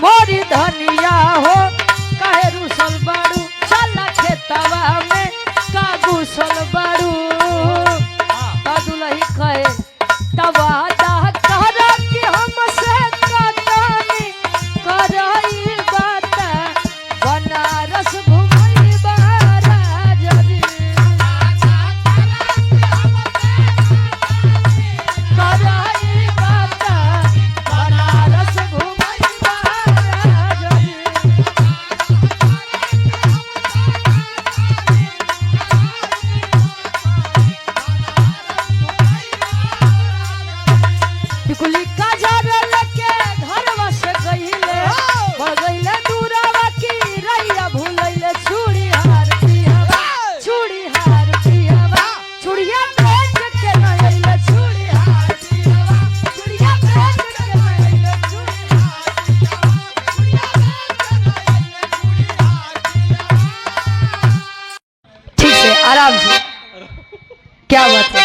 मोरी धनिया हो काहे रुसल बाड़ू चल खेतवा में का गुसल बाड़ू। ता दुलही कहे तवादा कर कि हमसे कटनी करई बात बनारस घुमई राजा जी। करई बात बनारस घुमई राजा जी। टिकुली का जर लेके घरवा से गईले बगैले दूरवा की रैया भूलैले चूड़ी हार पियावा चूड़ी हार पियावा चूड़िया बेच के न अइले चूड़ी हार पियावा चूड़िया बेच के न अइले चूड़ी हार पियावा चूड़िया बेच के न अइले चूड़ी हार पियावा। ठीक से आराम से क्या बात है।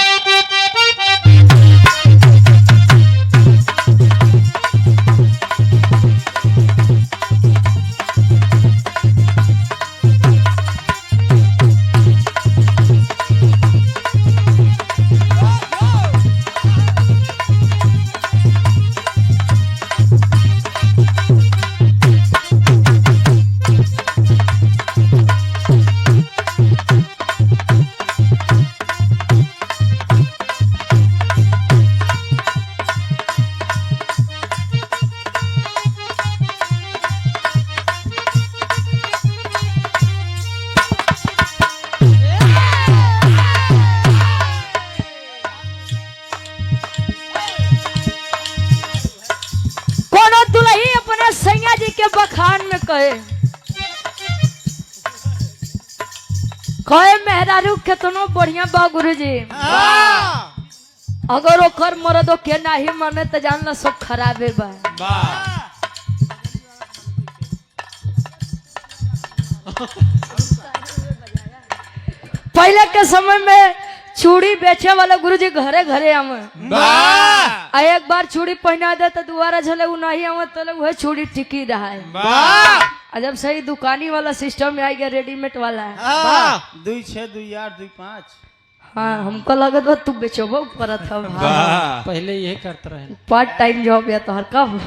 कोनो दुलही अपने सैया जी के बखान में कहे कहे मेहरारू केतनो बढ़िया बा गुरुजी अगर ओकर मरदो के नाही माने त जान ला सब खराबे बा। पहले के समय में चूड़ी बेचे वाला गुरुजी घरे घरे आवे आ एक बार चूड़ी पहना दे तो दोबारा झले उ नहीं आवे तो वह चूड़ी टिकी रहा है। आ जब सही दुकानी वाला सिस्टम में आ गया रेडीमेड वाला है। 2 6 2 8 2 5। हाँ हमको लगत बा तू बेचबो करत हव। पहले यही करते रहे। पार्ट टाइम जॉब या तोहर कब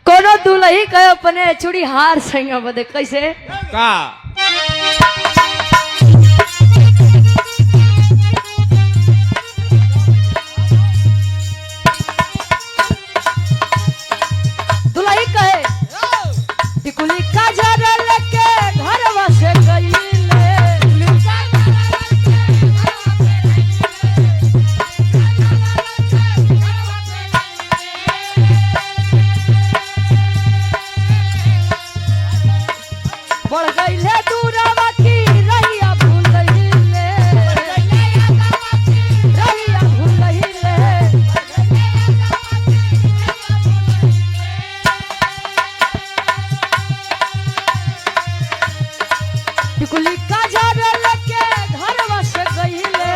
कोनो दुलही कहे अपने चूड़ी हार संग बदे कैसे का दुलही कहे टिकुली का जर लेके घरवा से गईले बढ़ गईले दूरवा की रैया भूलैले रैया भूलैले। टिकुली का जर लेके घरवा से गईले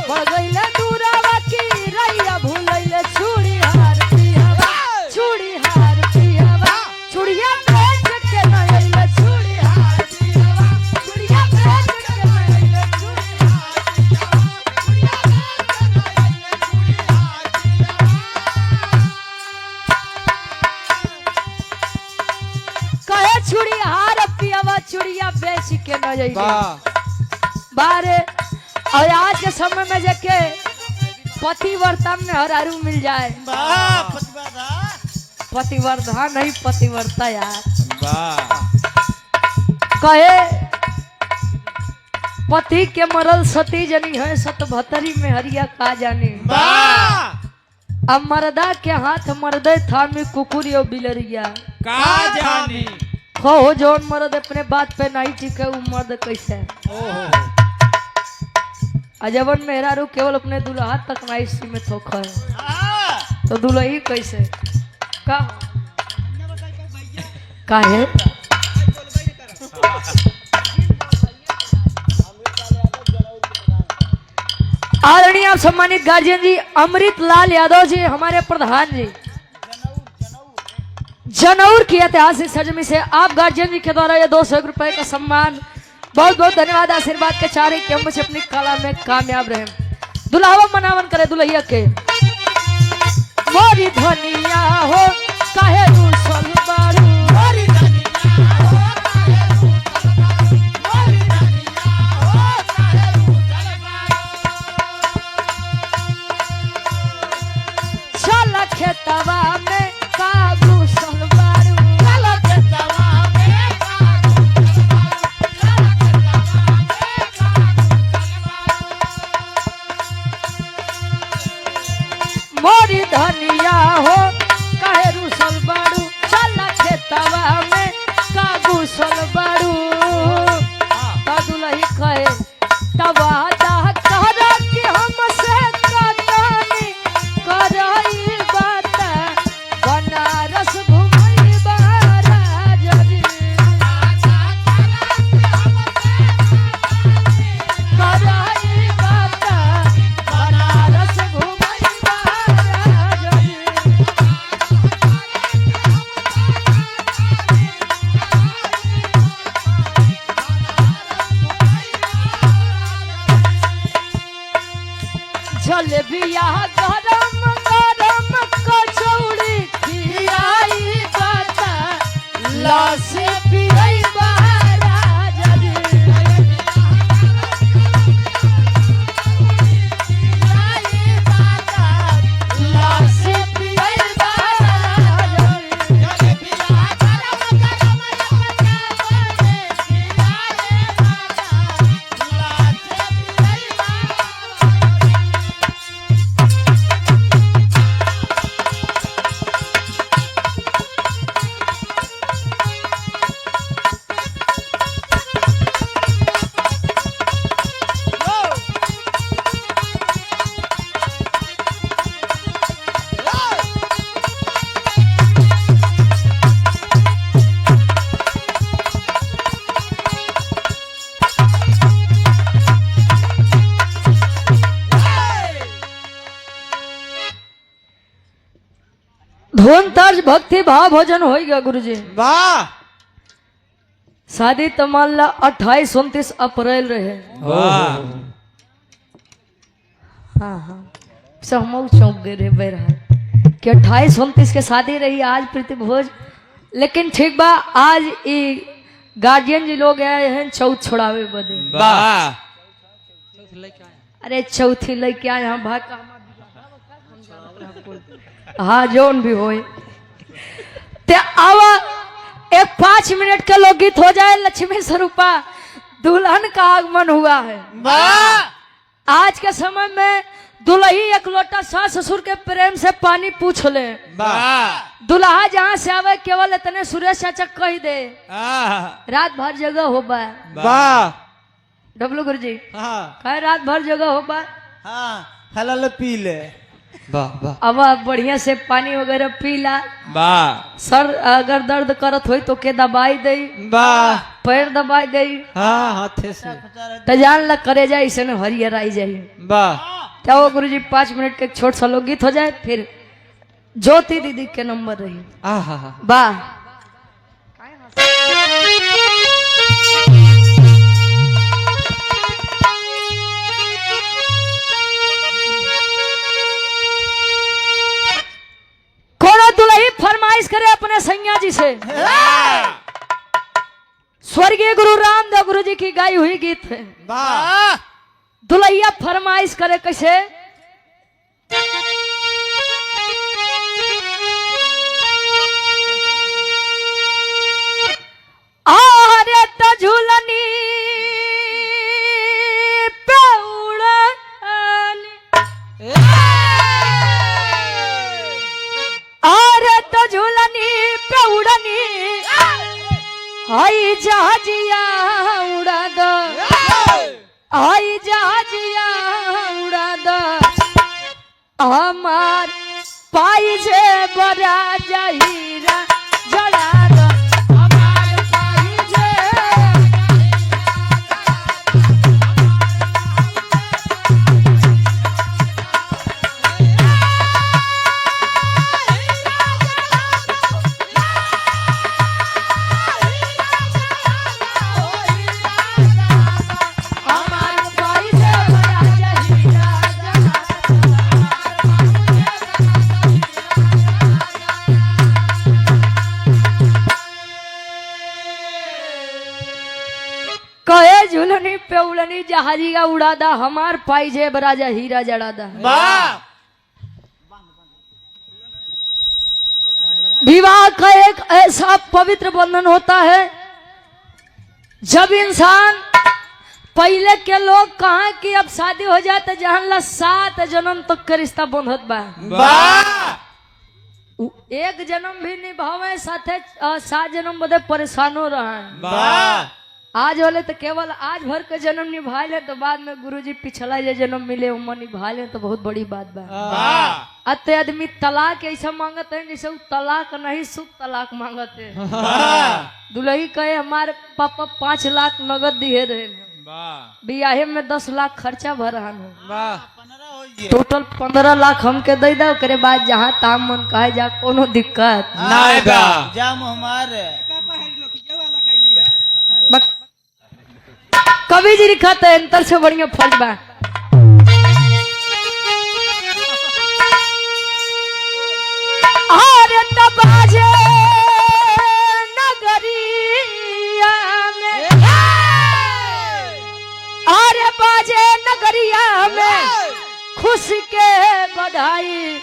बढ़ गईले दूरवा की रैया भूलैले चूड़ी हार पियावा चूड़ी हार पियावा चूड़िया बेच के न अइले चूड़ी हार पियावा चूड़िया बेच के न अइले चूड़ी हार पियावा चूड़िया बेच के न अइले चूड़ी हार पियावा। कहे चूड़ी हार पियावा चूड़िया बेच के न अइले बारे। और आज के समय में जाके पतिव्रता में हरारू मिल जाए। पतिव्रता नहीं पतिव्रता यार कहे पति के मरल सती जनी है सतभतरी में हरिया का जाने। अब मर्दा के हाथ मर्दे थामी कुकुर यो बिलरिया का जानी कहो जौन मर्द अपने बात पे नहीं टिके उ मर्द कैसे। अजबन मेहरारू केवल अपने दुल्हा तक नहीं सीमित होकर तो दुल्ही कैसे का काहे आदरणीय आप सम्मानित गार्जियन जी अमृत लाल यादव जी हमारे प्रधान जी जनौर की ऐतिहासिक सजमी से आप गार्जियन जी के द्वारा ये 201 रुपए का सम्मान, बहुत बहुत धन्यवाद। आशीर्वाद के चारे कि हम बस अपनी कला में कामयाब रहे। दुल्हावा मनावन करे दुल्हिया के। मोरी धनिया हो काहे रूसल बारू, चल खेतवा में का घुसल बारू। मोरी धनिया हो काहे रूसल बारू, चल खेतवा में का घुसल बारू। ता दुलही कहे तवा दा कर कि हमसे कतनी करई बात, बनारस घुमई बाराजरी। करई बात बनारस घुमई बाराजरी। जलेबिया गरम गरम कचौड़ी खियाई बाता, लस्सी पियई बाराजरी। लस्सी पियई बाराजरी। धुन तर्ज भक्ति भाव भोजन हो गया गुरुजी। वाह। शादी तो मान ला 28-29 अप्रैल रहे। वाह। हाँ हाँ, सब हम चौंक गए रहे बहरहाल कि 28-29 के शादी रही, आज प्रीति भोज। लेकिन ठीक बा, आज ई गार्जियन जी लोग आए हैं चौथ छोड़ावे बदे। वाह। अरे चौथी लेके आए हम भाग का, हाँ जोन भी होए ते आवा एक 5 मिनट का लोकगीत हो जाए। लक्ष्मी स्वरूपा दुल्हन का आगमन हुआ है। वाह। आज के समय में दुल्ही एक लोटा सास ससुर के प्रेम से पानी पूछ ले, वाह। दुल्हा जहाँ से आवे केवल इतने सुरेश चाचा कह दे, रात भर जगह हो बा। वाह। डब्लू गुरु जी हाँ कहे रात भर जगह हो बा। हाँ, हला पी ले। वाह वाह। अब बढ़िया से पानी वगैरह पीला। वाह। सर अगर दर्द करत होई तो के दबाई दई, वाह। पैर दबाई दई, हाँ हाथे से त जान ला करे जाए इसे न हरियर आई जाए। वाह। क्या वो गुरु जी 5 मिनट के एक छोट सा लोकगीत हो जाए, फिर ज्योति दीदी के नंबर रही। आहा हा। वाह। कोनो दुल्ही फरमाइश करे अपने सैया जी से, स्वर्गीय गुरु रामदेव गुरु जी की गाई हुई गीत है। वाह। दुल्हैया फरमाइश करे कैसे? आरे त झूलनी पे उड़ानी, आरे त झूलनी पे उड़नी, आई जहाजिया उड़ा दो, आई जहाजिया उड़ा दो, हमार पाई जे बरा जहीरा जड़ा दो, हमार पाई जे। बोलनी पेउलनी जहाजिया उड़ादा हमार पाई जेब राजा हीरा जड़ादा। वाह। विवाह का एक ऐसा पवित्र बंधन होता है, जब इंसान पहले के लोग कहा कि अब शादी हो जाए तो जहां ला 7 जन्म तक के रिश्ता बंधत बा। वाह। एक जन्म भी निभावे साथे 7 जन्म बदे परेशानो रहे। वाह। आज वाले तो केवल आज भर के जन्म निभा ले तो बाद में गुरुजी पिछला जे जन्म मिले उमा निभा ले तो बहुत बड़ी बात बा। वाह। अते आदमी तलाक ऐसा मांगत है जैसे उ तलाक नहीं सुख तलाक मांगत है। वाह। दुल्ही कहे हमारे पापा 5 लाख नगद दिए रहे, वाह। बियाहे में 10 लाख खर्चा भरहन हो, वाह। टोटल 15 लाख हमके दे दो, ओकरे बाद जहाँ ताम मन कहे जा कोनो दिक्कत नाय बा। जाम हमारे कवि जी लिखा है अंतर से बढ़िया फर्ज बा। अरे तबाजे नगरिया में, अरे बाजे नगरिया में खुश के बधाई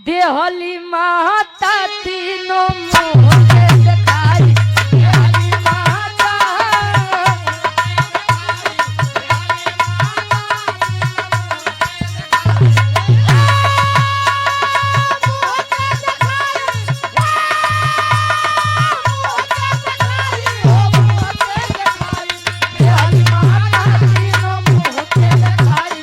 देहली माता तीनों मुँह के दिखाई। देहली माता देहली माता तीनों मुँह के दिखाई। देहली माता तीनों मुँह के दिखाई।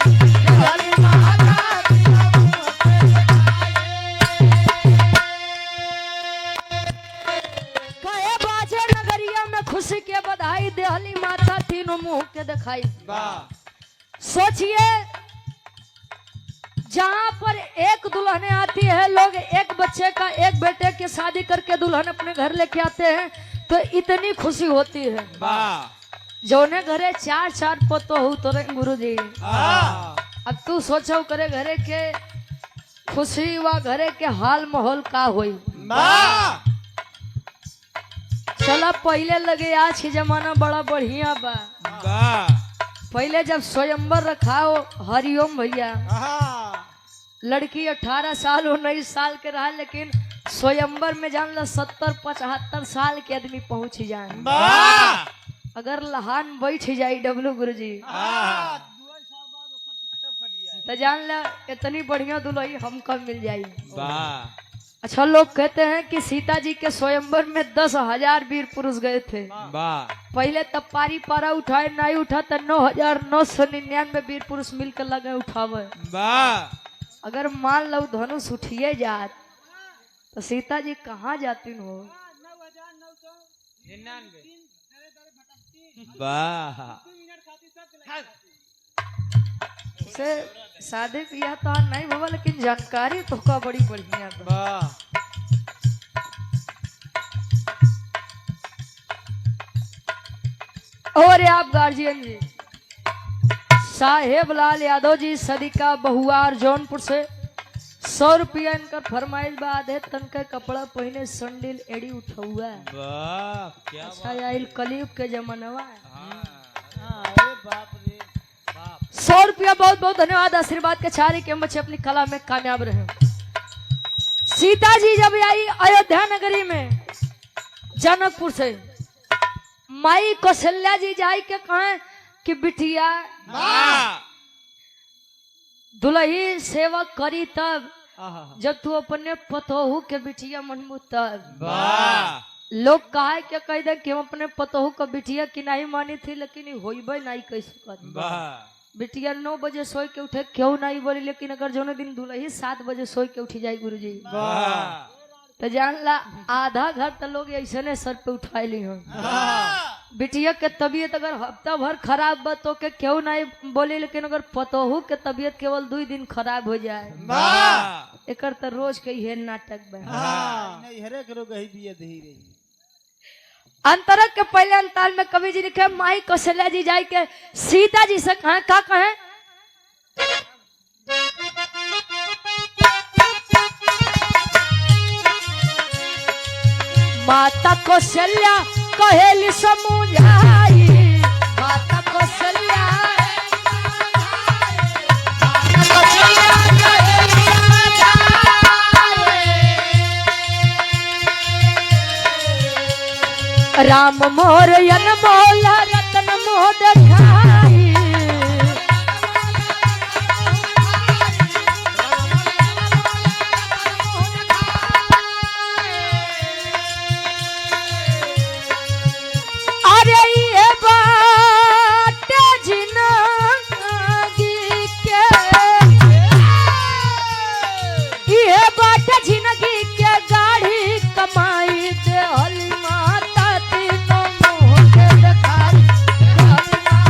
कहे बाजे नगरिया में खुशी के बधाई देहली माता तीनों मुंह के दिखाई। सोचिए जहां पर एक दुल्हने आती है, लोग एक बच्चे का एक बेटे की शादी करके दुल्हन अपने घर लेके आते हैं तो इतनी खुशी होती है। जौने घरे 4 4 पोतो हो तोरे गुरुजी, अब तू सोचो करे घरे के खुशी व घरे के हाल माहौल का होई। चला पहले लगे आज के जमाना बड़ा बढ़िया बा। पहले जब स्वयंवर रखाओ हरिओम भैया, लड़की 18 साल 19 साल के रहा, लेकिन स्वयंवर में जान ला 70 75 साल के आदमी पहुंच जाए। अगर लहान बैठ जाई डब्लू गुरुजी तो जान ला इतनी बढ़िया दुल्हई हमको मिल जाई। अच्छा लोग कहते हैं कि सीता जी के स्वयंवर में 10,000 वीर पुरुष गए थे। पहले तब पारी पारा उठाए नहीं उठा तो 9,999 वीर पुरुष मिलकर लगे उठावे। अगर मान लो धनुष उठिए जात तो सीता जी कहाँ जाती हो? से शादी ब्याह तो नहीं हुआ लेकिन जानकारी तो का बड़ी बढ़िया बा। और आप गार्जियन जी साहेब लाल यादव जी सदिका बहुआर जौनपुर से 100 रुपया इनका फरमाइश बा, आधे तन के कपड़ा पहने संडिल एड़ी उठौआ। क्या अच्छा आइल कलयुग के जमानवा। अरे बाप रे। 100 रुपया बहुत बहुत धन्यवाद आशीर्वाद के चारे के हम बच्चे अपनी कला में कामयाब रहे। सीता जी जब आई अयोध्या नगरी में जनकपुर से, माई कौशल्या जी जाई के कहे कि बिटिया दुल्ही सेवा करी तब जब तू अपने पतोहू के बिटिया मनबू तब। लोग कहा के कह दे कि हम अपने पतोहू का बिटिया की नहीं मानी थी, लेकिन होइबे नहीं कैसे कर। बिटिया 9 बजे सोए के उठे क्यों नहीं बोली, लेकिन अगर जो दिन दुल्ही 7 बजे सोए के उठी जाए गुरुजी तो जान ला आधा घर तो लोग ऐसे ने सर पे उठा ली हो। बिटिया के तबीयत अगर हफ्ता भर खराब बा तो के क्यों नहीं बोली, लेकिन अगर पतोहू के तबीयत केवल 2 दिन खराब हो जाए एकर तो रोज के इहे नाटक बा। नहीं हरेक रोग ही बिया दही रही। अंतरक के पहले अंताल में कवि जी लिखे माई कौशल्या जी जाए के सीता जी से कहा का कहे माता कौशल्या कहेली समुझाई, माता राम मोर अनमोल रतन मोह देखाई। अरे ये बात जिंदगी के, ये बात जिंदगी के गाड़ी कमाई देहल माता तीनों मुँह के देखाई। देहल माता।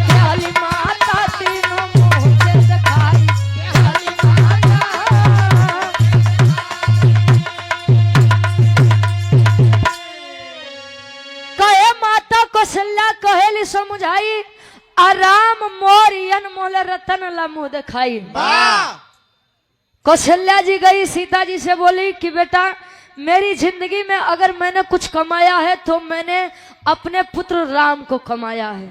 देहल माता तीनों मुँह के देखाई। देहल माता। कहे माता कौशल्या कहेली समझाई, आराम मोर अनमोल रतन ला मुंह दिखाई। कौशल्या जी गई सीता जी से बोली कि बेटा मेरी जिंदगी में अगर मैंने कुछ कमाया है तो मैंने अपने पुत्र राम को कमाया है।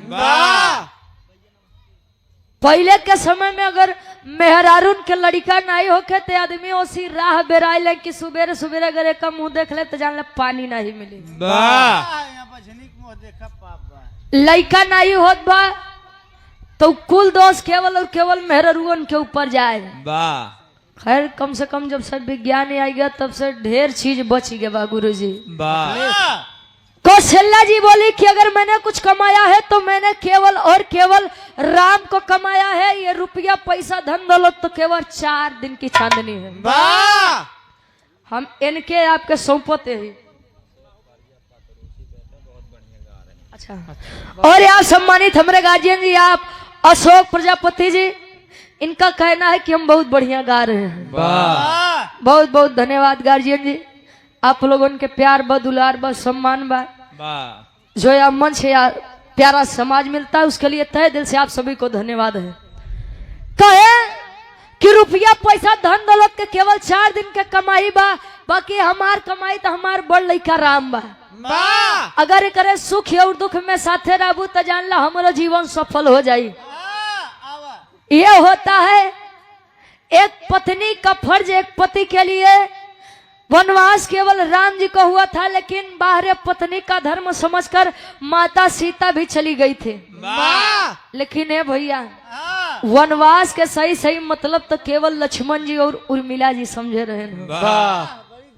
पहले के समय में अगर मेहरारून के लड़का नहीं होके ते आदमी उसी राह बेराइल कि सुबेरे सुबेरे अगर एक मुंह देख ले तो जान ले पानी नहीं मिली। वाह यहाँ बझनी के मुँह देखा पाप बा। लड़का नहीं होत बा तो कुल दोष केवल और केवल मेहरारुअन के ऊपर जाए। वाह खैर कम से कम जब से विज्ञान आई गया तब से ढेर चीज बच गया बा गुरुजी। वाह कौशल्या जी बोली कि अगर मैंने कुछ कमाया है तो मैंने केवल और केवल राम को कमाया है। ये रुपया पैसा धन दौलत तो केवल 4 दिन की चांदनी है। वाह हम इनके आपके सौंपते ही। अच्छा और यहाँ सम्मानित हमारे गार्जियन जी आप अशोक प्रजापति जी, इनका कहना है कि हम बहुत बढ़िया गा रहे हैं। वाह बहुत बहुत धन्यवाद गार्जियन जी, आप लोगों के प्यार ब दुलार ब सम्मान बा वाह जो यह मंच या प्यारा समाज मिलता है उसके लिए तहे दिल से आप सभी को धन्यवाद है। कहे कि रुपया पैसा धन दौलत के केवल 4 दिन के कमाई बा, बाकी हमार कमाई तो हमार बड़ लइका राम बा। वाह अगर करे सुख और दुख में साथे रहबू तो जान ला हमारो जीवन सफल हो जाई। आवा ये होता है एक पत्नी का फर्ज एक पति के लिए। वनवास केवल राम जी को हुआ था, लेकिन बाहर पत्नी का धर्म समझकर माता सीता भी चली गई थी। वाह लेकिन ए भैया वनवास के सही सही मतलब तो केवल लक्ष्मण जी और उर्मिला जी समझे रहे हैं। वाह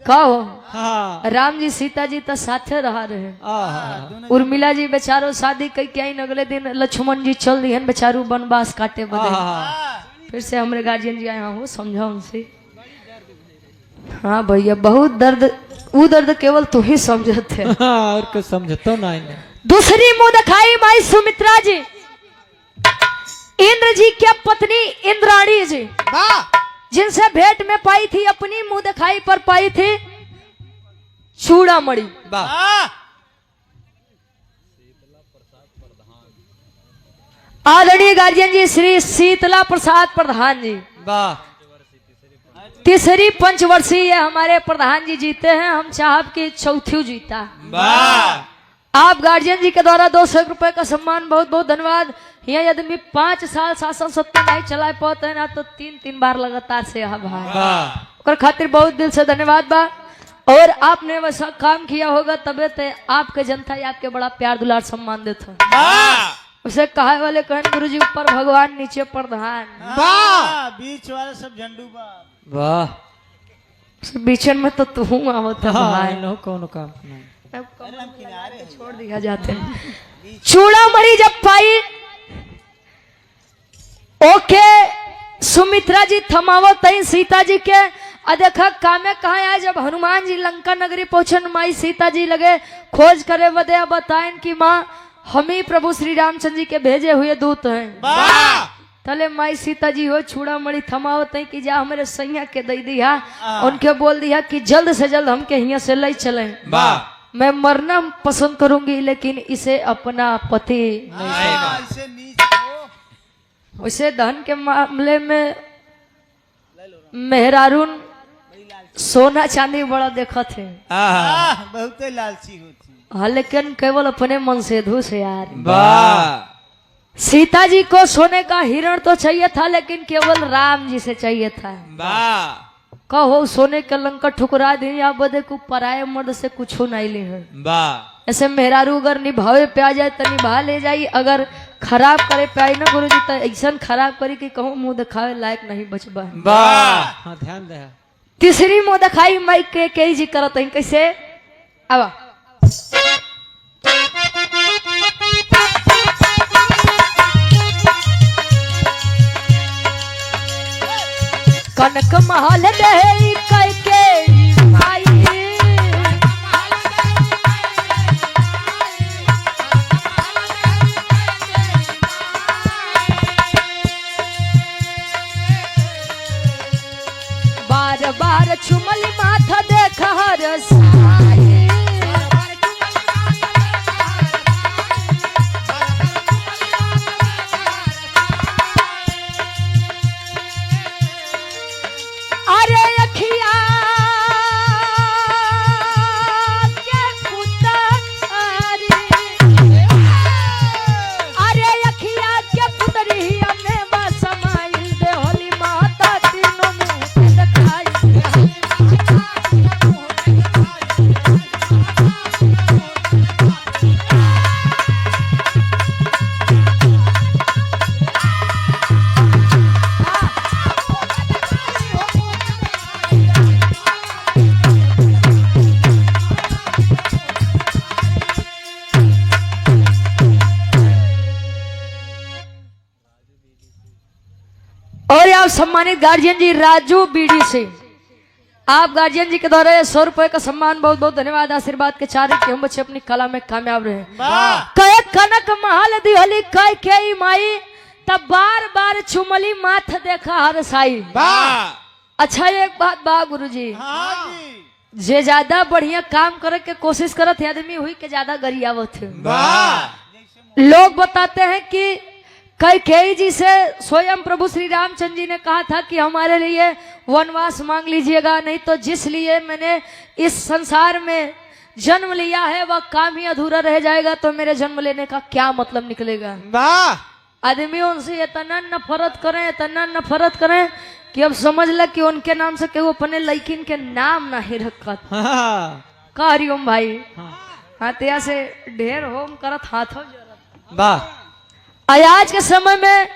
कहो हाँ राम जी सीता जी तो साथे रहा रहे। आहा उर्मिला जी बेचारो शादी कई के आइन, अगले दिन लक्ष्मण जी चल दिहन बेचारू वनवास काटे बदे। आहा फिर से हमारे गार्जियन जी आए हूँ समझाओ उनसे। हाँ भैया बहुत दर्द, वो दर्द केवल तू ही समझते। हाँ, और कुछ समझतो नहीं ने। दूसरी मुंह दिखाई माई सुमित्रा जी, इंद्र जी के पत्नी इंद्राणी जी, जिनसे भेंट में पाई थी अपनी मुंह दिखाई पर पाई थी चूड़ामणि। वाह आदरणीय गार्जियन जी श्री शीतला प्रसाद प्रधान जी, वाह तीसरी पंचवर्षीय ये हमारे प्रधान जी जीते हैं। हम चाहब की चौथी जीता। वाह आप गार्जियन जी के द्वारा 200 रुपए का सम्मान, बहुत बहुत धन्यवाद। यह आदमी 5 साल शासन सत्ता नहीं चला पाते है ना तो 3-3 बार लगातार से यहाँ भाई वाह ओकर खातिर बहुत दिल से धन्यवाद बा। और आपने वैसा काम किया होगा तबे ते आपके जनता ही आपके बड़ा प्यार दुलार सम्मान देते हो। वाह उसे कहे वाले कहन गुरु जी ऊपर भगवान नीचे प्रधान, वाह बीच वाला सब झंडू बा। वाह बीचन में तो तू आवत है हाँ भाई। नो कोनो काम नहीं। अब किनारे छोड़ दिया जाते हैं। चूड़ामणि जब पाई ओके सुमित्रा जी थमावो तई सीता जी के आ देखा कामे कहाँ आए। जब हनुमान जी लंका नगरी पहुंचन माई सीता जी लगे खोज करे बदे बताएं कि माँ हम ही प्रभु श्री रामचंद्र जी के भेजे हुए दूत हैं। तले माई सीता जी हो चूड़ामणि थमाओ तई कि जा हमारे सैया के दे दिया, उनके बोल दिया कि जल्द से जल्द हमके हियां से ले चले। वाह मैं मरना पसंद करूंगी लेकिन इसे अपना पति इसे नीच हो उसे धन के मामले में मेहरारून सोना चांदी बड़ा देखत है। आहा। आह, बहुते लालची होती। हाँ, लेकिन केवल अपने मन से धूस यार। वाह। सीता जी को सोने का हिरण तो चाहिए था, लेकिन केवल राम जी से चाहिए था। वाह। कहो सोने के लंका ठुकरा दी या बदे को पराये मर्द से कुछ नहीं ली है। वाह। ऐसे मेहरारू अगर निभावे पे आ जाए तो निभा ले जाई, अगर खराब करे पे आई ना गुरु जी तो ऐसा खराब करी कि कहूँ मुंह दिखावे लायक नहीं बचबा। वाह। हाँ, ध्यान दे। तीसरी मुंह दिखाई माई के जी करत हई कैसे आवा। कनक महल दे कह के माई, बार बार चुमल माथा देख हर साई। अरे अखिया के पुतरी, अरे अखिया के पुतरी में समाइल दे होली माता तीनों मुंह के दिखाई। और आप सम्मानित गार्जियन जी राजू बीडी सिंह, आप गार्जियन जी के द्वारा 100 रुपए का सम्मान, बहुत बहुत धन्यवाद। आशीर्वाद के चारे कि हम बच्चे अपनी कला में कामयाब रहे। वाह। कहे कनक महल दिहली कह के माई, तब बार बार चुमली माथ देखा हर साई। वाह। अच्छा एक बात बा गुरु जी, हाँ जी। जे ज्यादा बढ़िया काम करे के कोशिश करत है आदमी हुई के ज्यादा गरियावत है। वाह। लोग बताते हैं कि कैकेयी जी से स्वयं प्रभु श्री रामचंद्र जी ने कहा था कि हमारे लिए वनवास मांग लीजिएगा, नहीं तो जिस लिए मैंने इस संसार में जन्म लिया है वह काम ही अधूरा रह जाएगा, तो मेरे जन्म लेने का क्या मतलब निकलेगा। वाह। आदमी उनसे इतना नफरत करें, इतना नफरत करें कि अब समझ ल कि उनके नाम से केहू अपने लड़किन के नाम नहीं रखत। हाँ। का हरिओम भाई। हाँ। हाथिया से ढेर होम करत हाथों जरत। वाह। आज के समय में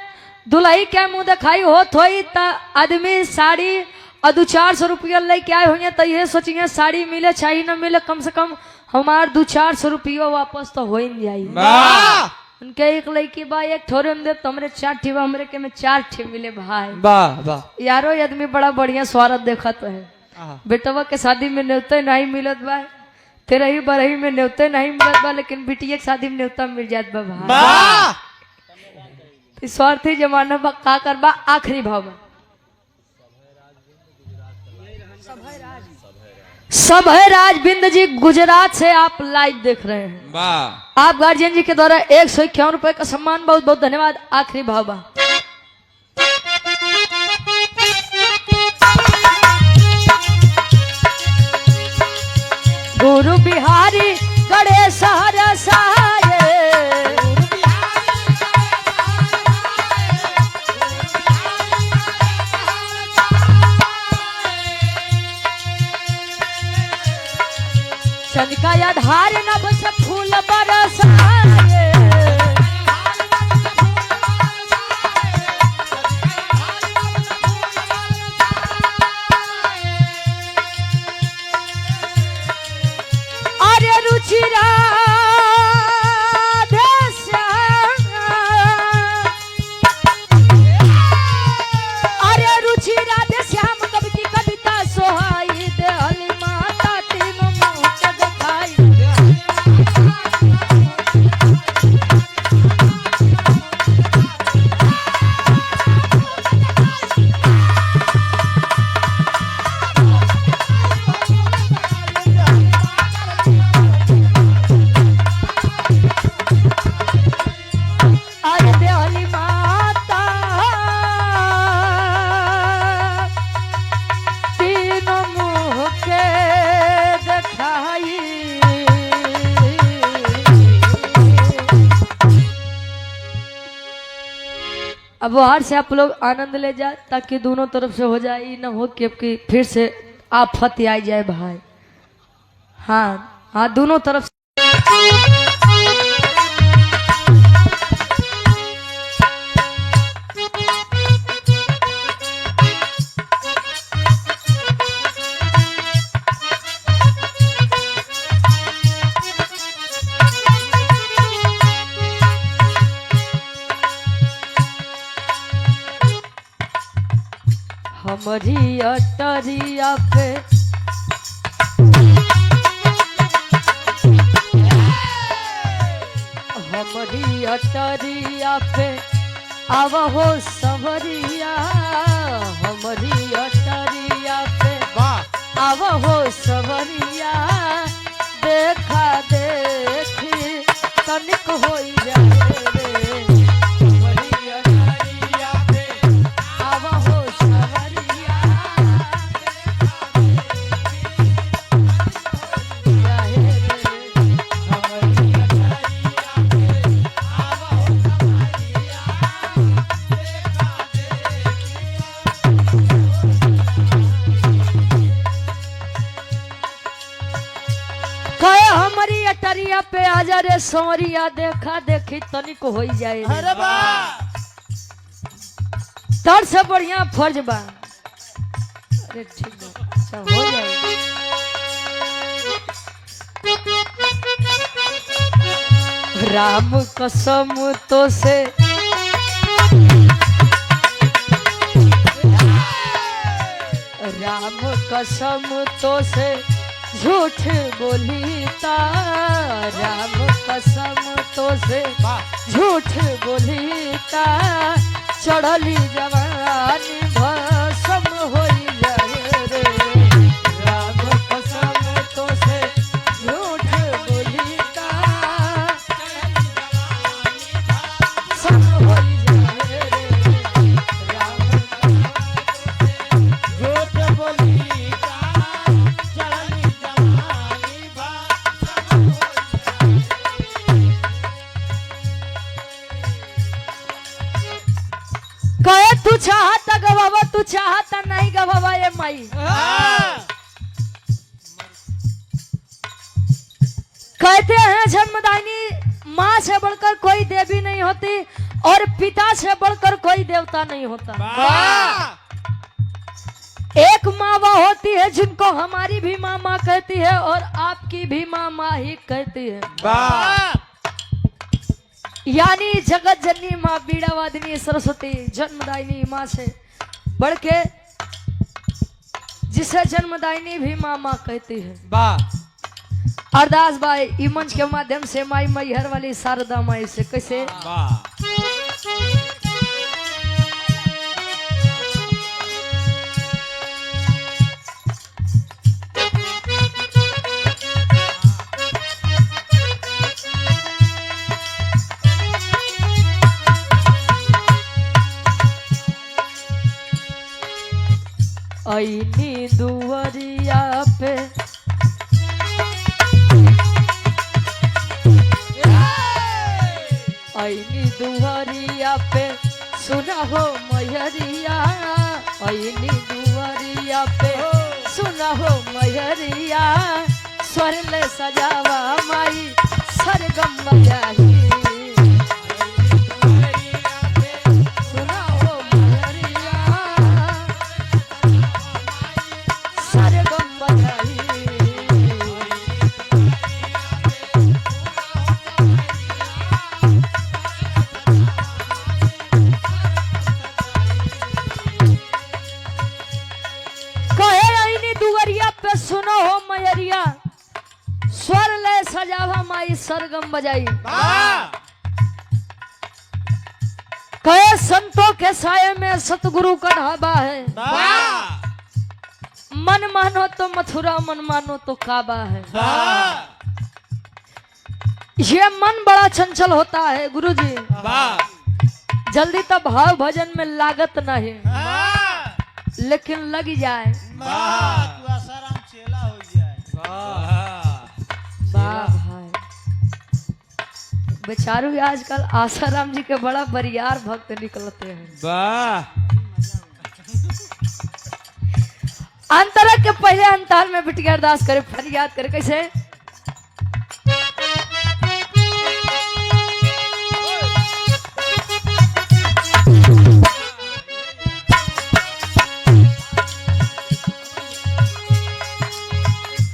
दुल्ही के मुंह दिखाई होत होई त आदमी साड़ी और 200-400 रुपया लेके आए होंगे तो ये सोचिए साड़ी मिले चाहे न मिले, कम से कम हमार 200-400 रुपया वापस तो हो ही न जाई। वाह। उनके एक लड़की बा एक थोड़े में दे तो हमरे 4 ठे बा, हमरे के में 4 ठे मिले भाई। वाह वाह। यारो ये आदमी बड़ा बढ़िया स्वार्थ देखत है। आहा। बेटवा के शादी में न्योते नहीं मिलत बा, तेरे ही बरही में न्योते नहीं मिलत बा, लेकिन बिटिया के शादी में न्योता मिल जात बा भाई। वाह। स्वार्थी जमाना बा का करबा। आखिरी भाव में सभय राज बिंद जी गुजरात से आप लाइव देख रहे हैं। वाह। आप गार्जियन जी के द्वारा 151 रुपए का सम्मान, बहुत बहुत धन्यवाद। आखिरी भाव बा। गुरु बिहारी गणेश हर सहाय, चंद का आधार नभ से फूल बरसाए। अरे रुचिरा अरे रुचि राधे श्याम कवि की कविता सोहाई, देहली माता तीनों मुंह के दिखाई। अब बाहर से आप लोग आनंद ले जाए ताकि दोनों तरफ से हो जाए, ये न हो कि अब कि फिर से आफत आई जाए भाई। हाँ हाँ, दोनों तरफ से। हमारी अटरिया पे हमारी अटरिया पे आवहो सवरिया, हमारी अटरिया पे आवहो सवरिया, देखा देखी तनिक होई जाए रे। हमारी अटरिया पे आवहो सवरिया, जाए रे। कहे हमारी अटरिया पे आजा रे सवरिया, देखा देखी तनिक होई जाए रे। अरे वाह। तर से बढ़िया फर्ज बा। अरे ठीक बा, अच्छा हो जाए। राम कसम तो से राम कसम तो से झूठ बोली ता, राम कसम तो से झूठ बोली ता, चढ़ली जवानी भस्म होई जाए रे। राम कसम तो से झूठ बोली ता, भस्म होई जाए रे। राम झूठ बोली का चढ़ली जवानी बा। कहे तू चाहता गवावा, तू चाहता नहीं गवावा ये माई। कहते हैं जन्मदायिनी माँ से बढ़कर कोई देवी नहीं होती और पिता से बढ़कर कोई देवता नहीं होता। एक माँ वह होती है जिनको हमारी भी माँ माँ कहती है और आपकी भी माँ माँ ही कहती है, यानी जगत जननी माँ बीड़ावादिनी सरस्वती जन्मदायिनी माँ से बढ़ के जिसे जन्मदायिनी भी माँ माँ कहती है। अरदास भाई ई मंच के माध्यम से माई मैहर वाली शारदा माई से कैसे ऐनी दुवरिया पे ऐनी दुवरिया पे सुना हो मैहरिया, ऐनी दुवरिया पे सुना हो मैहरिया, स्वर ले सजावा माई सरगम बजाही। सुना हो मैहरिया सरगम बजाही। कहे ऐनी दुवरिया पे सुनो हो मैहरिया, स्वर ले सजावा माई सरगम बजाई। कहे संतों के साये में सतगुरु का ढाबा है, मन मानो तो मथुरा, मन मानो तो काबा है। ये मन बड़ा चंचल होता है गुरुजी, जल्दी तो भाव भजन में लागत नहीं, लेकिन लग जाए। तू आसाराम चेला हो जाए। वाह भाई, बेचारू आजकल आसाराम जी के बड़ा बरियार भक्त निकलते हैं। वाह। अंतरा के पहले अंताल में बिटिया अरदास करे, फरियाद करे, कैसे?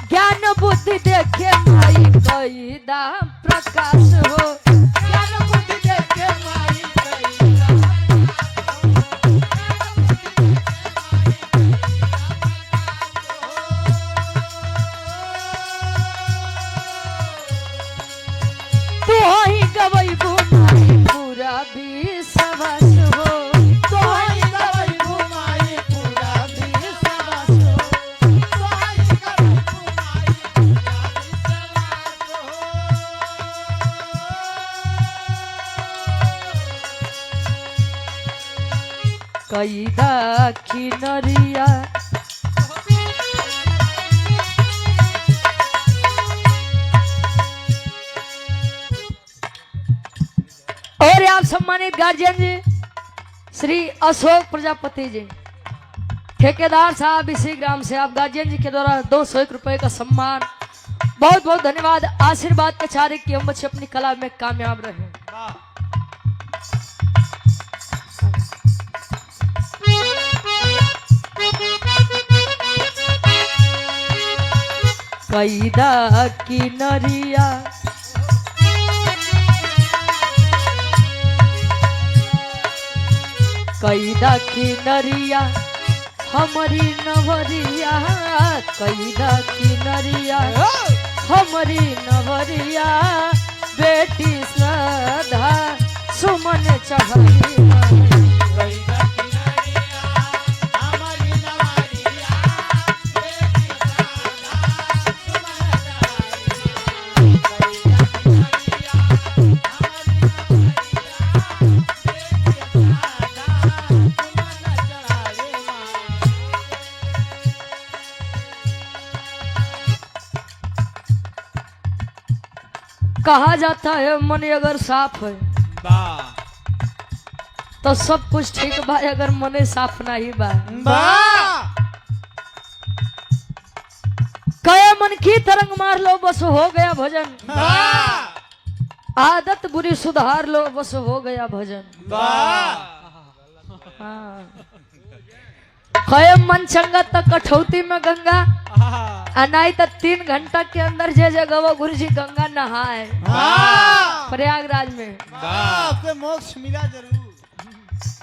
ज्ञान बुद्धि देखे माई कई दाम प्रकाश हो, ज्ञान बुद्धि देखे माई कई दाम। तू ही गवैबू माई पूरा विश्वास हो, तू ही गवैबू माई पूरा विश्वास हो। कैदा किनरिया और आप सम्मानित गार्जियन जी श्री अशोक प्रजापति जी ठेकेदार साहब इसी ग्राम से आप गार्जियन जी के द्वारा 201 रुपए का सम्मान, बहुत बहुत धन्यवाद। आशीर्वाद के चारे कि हम बच्चे अपनी कला में कामयाब रहे। कैदा किनरिया कैदा किनरिया हमारी नवरिया, कैदा किनरिया हमारी नवरिया, बेटी श्रद्धा सुमन चढ़ाई। कहा जाता है मन अगर साफ है वाह। तो सब कुछ ठीक बा, अगर मने साफ नहीं बा वाह। कया मन की तरंग मार लो बस हो गया भजन, वाह। आदत बुरी सुधार लो बस हो गया भजन। वाह। हाँ। कहे मन चंगा तो कठौती में गंगा, अनाई तो 3 घंटा के अंदर जे जगह वो गुरु जी गंगा नहाए प्रयागराज में। आपके मोक्ष मिला जरूर।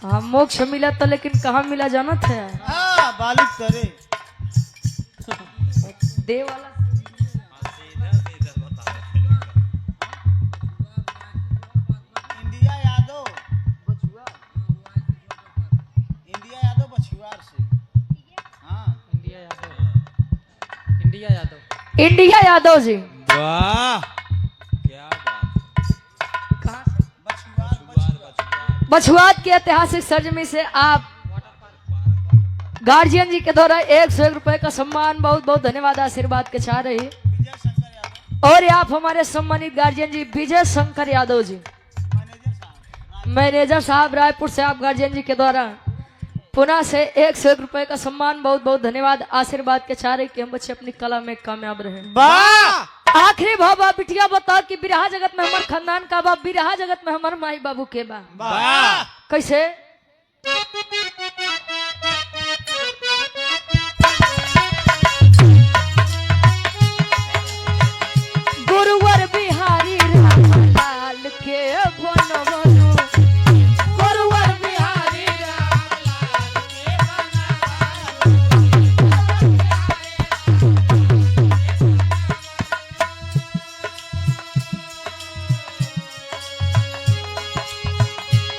हाँ मोक्ष मिला तो, लेकिन कहाँ मिला जानत है? बालिक करे दे वाला इंडिया यादव बछुआ, इंडिया यादव बछुआर से। हाँ India Yadav, India Yadav, India Yadav ji. वाह क्या बात। कहाँ से? बछुआर, बछुआर। बछुआत के ऐतिहासिक सरजमी से आप गार्जियन जी के द्वारा 101 रुपए का सम्मान, बहुत बहुत धन्यवाद, आशीर्वाद के चाह रही। विजय शंकर यादव। और आप हमारे सम्मानित गार्जियन जी विजय शंकर यादव जी, मैनेजर साहब, मैनेजर साहब रायपुर से आप गार्जियन जी के द्वारा पुनः से 101 रुपए का सम्मान, बहुत बहुत धन्यवाद, आशीर्वाद के चाह रहे कि हम बच्चे अपनी कला में कामयाब रहे। वाह। आखिरी भावा बिटिया बताओ कि बिरहा जगत में हमार खानदान का बा, बिरहा जगत में हमार माई बाबू के बा, वाह। कैसे? गुरुवर बिहारी रामलाल के बनवनु, गुरुवर बिहारी रामलाल के बनवनु।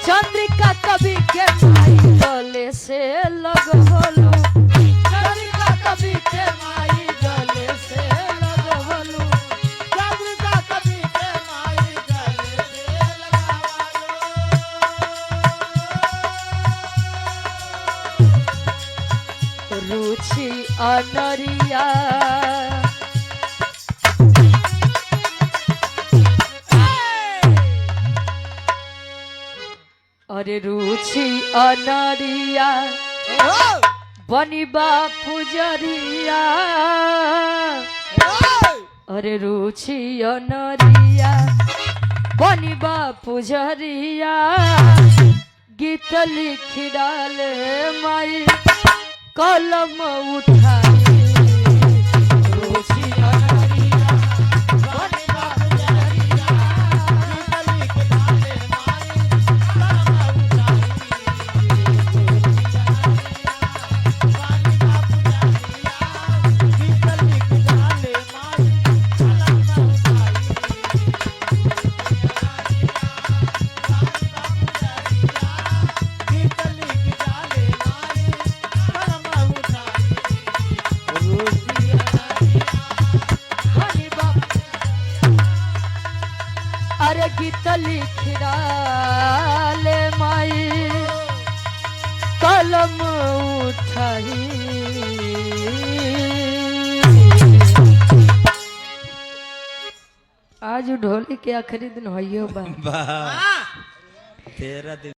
चंद्रिका कवि के माई गले से लगवलू, चंद्रिका कवि के माई गले से लगवलू, चंद्रिका कवि के माई गले से लगावलो। रुचि अनरिया अरे रुचि अनरिया बनी बापू जरिया। अरे रुचि अनरिया बनी बापू जरिया, गीत लिखी डाले माई कलम उठाई। रुचि अनरिया बनी बापू जरिया, बनी बापू। अरे गीत लिखी डाले माई कलम उठाई। आज ढोली के आखिरी दिन होइयो बा। वाह 13 दिन।